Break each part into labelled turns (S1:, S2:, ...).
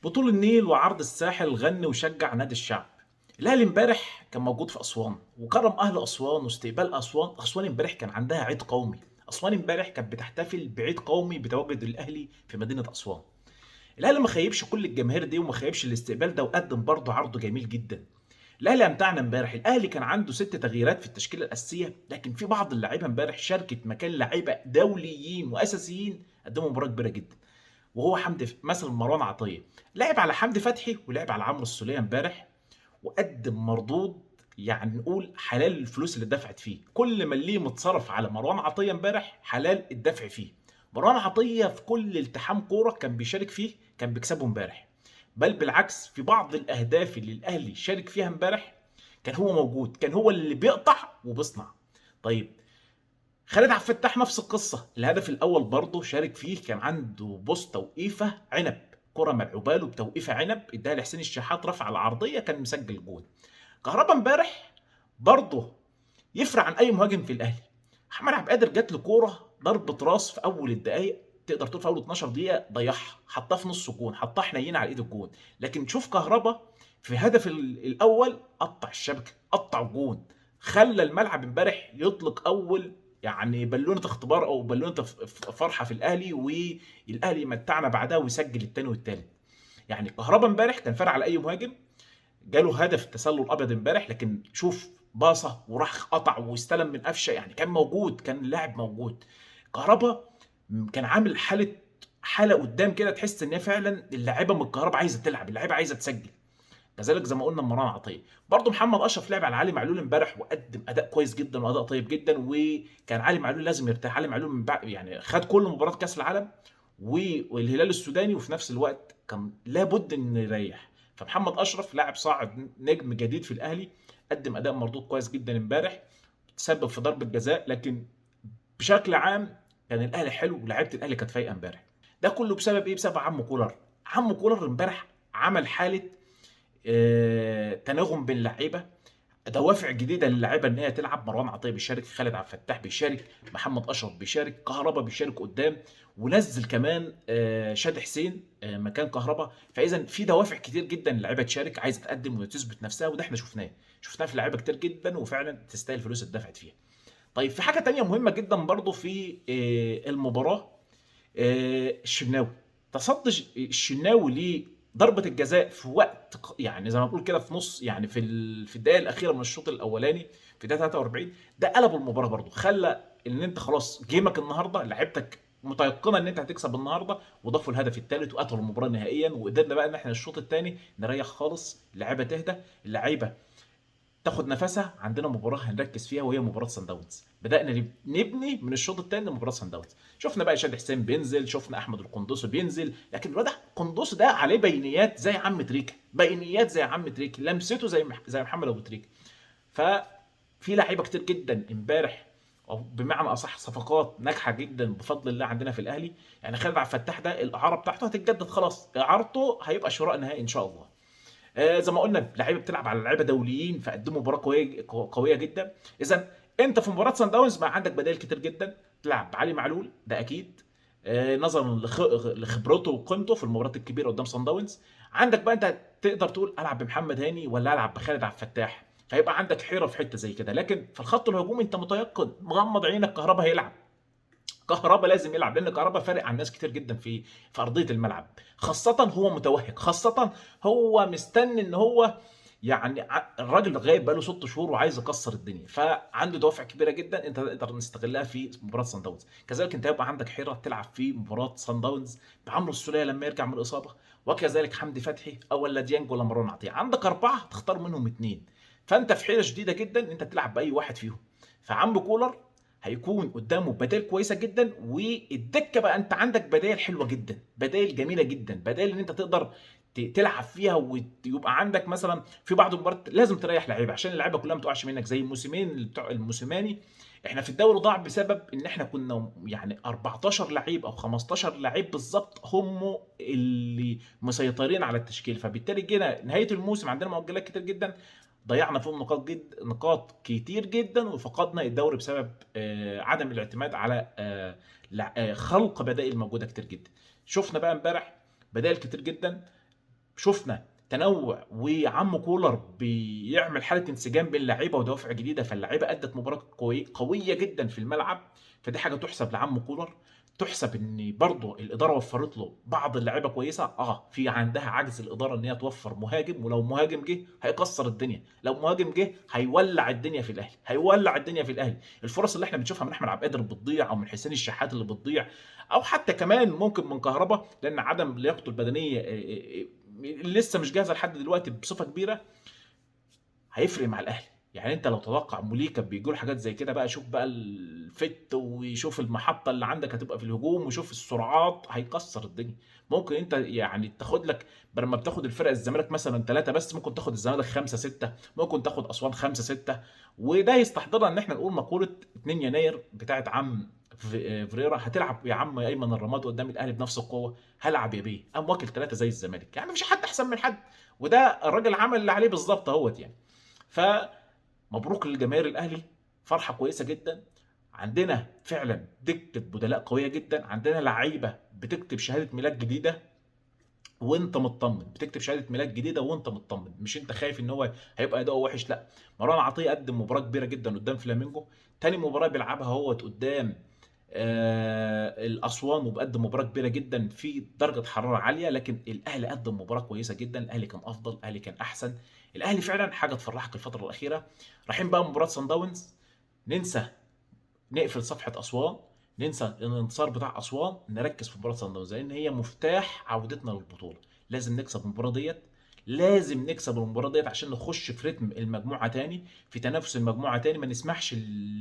S1: بطول النيل وعرض الساحل غني وشجع نادي الشعب. الاهلي امبارح كان موجود في اسوان وكرم اهل اسوان واستقبال اسوان. اسوان امبارح كان عندها عيد قومي، اسوان امبارح كانت بتحتفل بعيد قومي بتواجد الاهلي في مدينة اسوان. الاهلي ما خيبش كل الجماهير دي وما خيبش الاستقبال ده، وقدم برضه عرض جميل جدا. الاهلي امتعنا امبارح. الاهلي كان عنده 6 تغييرات في التشكيلة الاساسية، لكن في بعض اللعيبة امبارح شاركت مكان لعيبة دوليين واساسيين قدموا مباراة كبيرة جدا. وهو حمدي مثلا مروان عطية لعب على حمدي فتحي ولعب على عمرو السوليه امبارح وقدم مردود، يعني نقول حلال الفلوس اللي اتدفعت فيه. كل ما اللي متصرف على مروان عطية امبارح حلال الدفع فيه. مروان عطية في كل التحام كورة كان بيشارك فيه كان بيكسبه امبارح، بل بالعكس في بعض الاهداف اللي الاهلي شارك فيها امبارح كان هو موجود، كان هو اللي بيقطع وبيصنع. طيب خالد عبد الفتاح نفس القصة، الهدف الاول برضه شارك فيه، كان عنده بوست توقيفه عنب، كره ملعوبه له بتوقيفه عنب اداها لحسين الشحات، رفع العرضية كان مسجل جون. كهربا امبارح برضه يفرق عن اي مهاجم في الاهلي. احمد عبد القادر جات له كورة ضربه راس في اول الدقائق، تقدر تقول في اول 12 دقيقة ضيعها، حطها في نص الجون، حطها حنينه على ايد الجون. لكن شوف كهربا في هدف الاول قطع الشبكة، قطع الجون، خلى الملعب امبارح يطلق اول يعني بالونه اختبار او بالونه فرحه في الاهلي، والاهلي متعنا بعدها ويسجل الثاني والثالث. يعني كهربا امبارح كان فارق على اي مهاجم، جاله هدف تسلل ابيض امبارح، لكن شوف باصة وراح قطع واستلم من قفشه، يعني كان موجود، كان اللاعب موجود. كهربا كان عامل حاله قدام كده، تحس ان هي فعلا اللاعيبه من الكهربا عايزه تلعب، اللاعيبه عايزه تسجل. كذلك زي ما قلنا مروان عطية. برضه محمد اشرف لعب على علي معلول امبارح وقدم اداء كويس جدا واداء طيب جدا، وكان علي معلول لازم يرتاح. علي معلول من بعد يعني خد كل مباراة كاس العالم والهلال السوداني، وفي نفس الوقت كان لابد انه يريح. فمحمد اشرف لاعب صاعد نجم جديد في الاهلي، قدم اداء مردود كويس جدا امبارح، تسبب في ضربه جزاء، لكن بشكل عام كان الاهلي حلو ولاعيبه الاهلي كانت فايقه امبارح. ده كله بسبب ايه؟ بسبب عم كولر. عم كولر امبارح عمل حاله تناغم بين اللعيبة، دوافع جديدة للعيبة ان هي تلعب. مروان عطية بيشارك، خالد عبد الفتاح بيشارك، محمد اشرف بيشارك، كهربا بيشارك قدام، ونزل كمان شادي حسين مكان كهربا. فاذا في دوافع كتير جدا اللعيبة تشارك، عايزه تقدم وتثبت نفسها، وده احنا شفناه في لعيبة كتير جدا، وفعلا تستاهل فلوس اتدفعت فيها. طيب في حاجة تانية مهمة جدا برضو في المباراة، الشناوي. تصدي الشناوي لضربه الجزاء في وقت يعني زي ما بنقول كده في نص، يعني في الدقائق الاخيرة من الشوط الاولاني في دقيقة 43، ده قلب المباراة برضو، خلى ان انت خلاص جيمك النهارده لعيبتك متيقنه ان انت هتكسب النهارده، وضافوا الهدف الثالث وقتلوا المباراة نهائيا. وقدرنا بقى ان احنا الشوط الثاني نريح خالص، اللعيبة تهدى، اللعيبة تاخد نفسها. عندنا مباراة هنركز فيها وهي مباراة سان داونز. بدانا نبني من الشوط الثاني لمباراة سان داونز. شفنا بقى شادي حسين بينزل، شفنا احمد القندوسي بينزل، لكن الواد القندوسي ده عليه بينيات زي عم تريكه، بينيات زي عم تريكه، لمسته زي محمد ابو تريكه. ففي لعيبة كتير جدا امبارح، او بمعنى اصح صفقات ناجحة جدا بفضل الله عندنا في الاهلي. يعني خالد عبد الفتاح ده الاعارة بتاعته هتتجدد خلاص، اعارته هيبقى شراء نهائي ان شاء الله. زي ما قلنا لعيبة بتلعب على لعيبة دوليين، فقدموا مباراة قوية جدا. اذا انت في مباراة سان داونز ما عندك بدائل كتير جدا، تلعب علي معلول ده اكيد، نظرا لخبرته وقيمته في المباريات الكبيرة قدام سان داونز. عندك بقى انت تقدر تقول العب بمحمد هاني ولا العب بخالد عبد الفتاح، فيبقى عندك حيره في حتة زي كده. لكن في الخط الهجومي انت متيقن مغمض عينك كهربا هيلعب، كهربا لازم يلعب، لان كهربا فارق عن ناس كتير جدا في ارضية الملعب، خاصة هو متوهج، خاصة هو مستني ان هو يعني الراجل غايب بقاله 6 شهور وعايز يكسر الدنيا، فعنده دوافع كبيرة جدا انت تقدر نستغلها في مباراة سان داونز. كذلك انت هيبقى عندك حيره تلعب في مباراة سان داونز بعمرو السوليه لما يرجع من الاصابة، وكذلك حمدي فتحي او ولا ديانج ولا مروان عطية. عندك 4 تختار منهم 2، فانت في حيره شديدة جدا انت تلعب باي واحد فيهم. فعم كولر هيكون قدامه بدائل كويسة جدا، والدكه بقى انت عندك بدائل حلوة جدا، بدائل جميلة جدا، بدائل ان انت تقدر تلعب فيها، ويبقى عندك مثلا في بعض المباريات لازم تريح لعيبة عشان اللعيبة كلها ما تقعش منك، زي الموسمين بتوع الموسيماني. احنا في الدوري ضاع بسبب ان احنا كنا يعني 14 لعيب او 15 لعيب بالظبط هم اللي مسيطرين على التشكيل، فبالتالي جينا نهاية الموسم عندنا مؤجلات كتير جدا، ضيعنا فيهم نقاط كتير جدا، وفقدنا الدوري بسبب عدم الاعتماد على خلق بدائل موجودة كتير جدا. شفنا بقى امبارح بدائل كتير جدا، شفنا تنوع، وعم كولر بيعمل حاله انسجام بين اللعيبة ودوافع جديدة، فاللعيبه ادت مباراة قوية جدا في الملعب. فدي حاجة تحسب لعم كولر، تحسب ان برضه الادارة وفرت له بعض اللعيبة كويسة. في عندها عجز الادارة ان هي توفر مهاجم، ولو مهاجم جه هيكسر الدنيا، لو مهاجم جه هيولع الدنيا في الاهلي، هيولع الدنيا في الاهلي. الفرص اللي احنا بنشوفها من احمد عبد القادر بتضيع، او من حسين الشحات اللي بتضيع، او حتى كمان ممكن من كهربا، لان عدم لياقته البدنية لسه مش جاهزة لحد دلوقتي بصفة كبيرة، هيفرق مع الاهلي. يعني انت لو تتوقع موليكا بيجوا حاجات زي كده بقى، شوف بقى الفت، ويشوف المحطة اللي عندك هتبقى في الهجوم، وشوف السرعات، هيكسر الدنيا. ممكن انت يعني تاخد لك، بدل ما بتاخد الفرق الزمالك مثلا 3 بس، ممكن تاخد الزمالك 5 6، ممكن تاخد اسوان 5 6. وده يستحضرنا ان احنا نقول مقولة 2 يناير بتاعت عم فريرا، هتلعب يا عم ايمن الرماد قدام الاهلي بنفس القوة، هلعب يا بيه، قام واكل 3 زي الزمالك، يعني مفيش حد احسن من حد، وده الراجل عمل اللي عليه بالظبط اهوت يعني. فمبروك للجماهير الاهلي، فرحه كويسة جدا. عندنا فعلا دكه بدلاء قوية جدا، عندنا لعيبة بتكتب شهادة ميلاد جديدة وانت مطمن، بتكتب شهادة ميلاد جديدة وانت مطمن، مش انت خايف ان هو هيبقى اداؤه وحش. لا، مروان عطية قدم مباراة كبيرة جدا قدام فلامينجو، تاني مباراة بيلعبها هو قدام الاسوان، وبقدم مباراة كبيرة جدا في درجه حرارة عالية، لكن الاهلي قدم مباراة كويسة جدا. الاهلي كان افضل، الاهلي كان احسن، الاهلي فعلا حاجة تفرحك الفترة الاخيرة. رايحين بقى مباراة صن داونز، ننسى نقفل صفحة اسوان، ننسى الانتصار بتاع اسوان، نركز في مباراة صن داونز لان هي مفتاح عودتنا للبطولة. لازم نكسب المباراة ديت، لازم نكسب المباراة ديت عشان نخش في رتم المجموعة تاني، في تنافس المجموعة تاني. ما نسمحش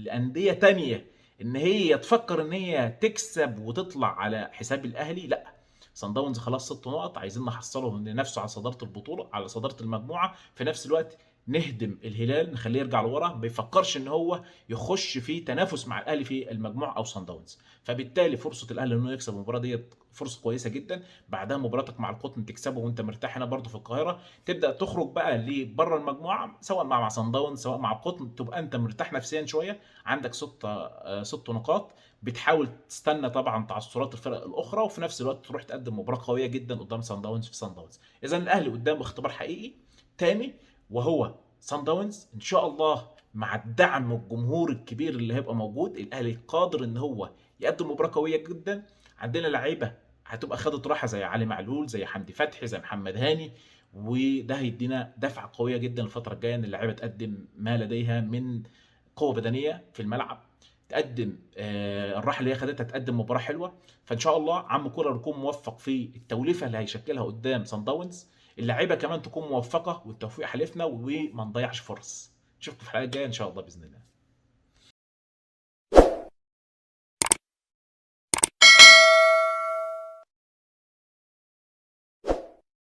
S1: لانديه تانية ان هي تفكر ان هي تكسب وتطلع على حساب الاهلي. لا، صن داونز خلاص 6 نقط، عايزين نحصلهم لنفسه على صدارة البطولة، على صدارة المجموعة. في نفس الوقت نهدم الهلال، نخليه يرجع لورا، ما بيفكرش ان هو يخش في تنافس مع الاهلي في المجموعة او صن داونز. فبالتالي فرصة الاهلي انه يكسب المباراة ديت فرصة كويسة جدا. بعدها مباراتك مع القطن تكسبه وانت مرتاح هنا برضه في القاهرة، تبدا تخرج بقى لبره المجموعة، سواء مع صن داونز سواء مع القطن، تبقى انت مرتاح نفسيا شوية، عندك 6 نقاط، بتحاول تستنى طبعا تعثرات الفرق الاخرى، وفي نفس الوقت تروح تقدم مباراة قوية جدا قدام صن داونز في صن داونز. اذا الاهلي قدام اختبار حقيقي تاني وهو صن داونز. ان شاء الله مع الدعم الجمهور الكبير اللي هيبقى موجود، الاهلي قادر ان هو يقدم مباراة قوية جدا. عندنا لعيبة هتبقى خدت راحة زي علي معلول، زي حمدي فتحي، زي محمد هاني، وده هيدينا دفعه قوية جدا الفترة الجاية ان اللعيبة تقدم ما لديها من قوة بدنية في الملعب، تقدم الراحة اللي هي خدتها، تقدم مباراة حلوة. فان شاء الله عم كولر يكون موفق في التوليفه اللي هيشكلها قدام صن داونز، اللعيبة كمان تكون موفقة، والتوفيق حلفنا، وما نضيعش فرص. نشوفكم في الحلقة الجاية ان شاء الله باذن الله.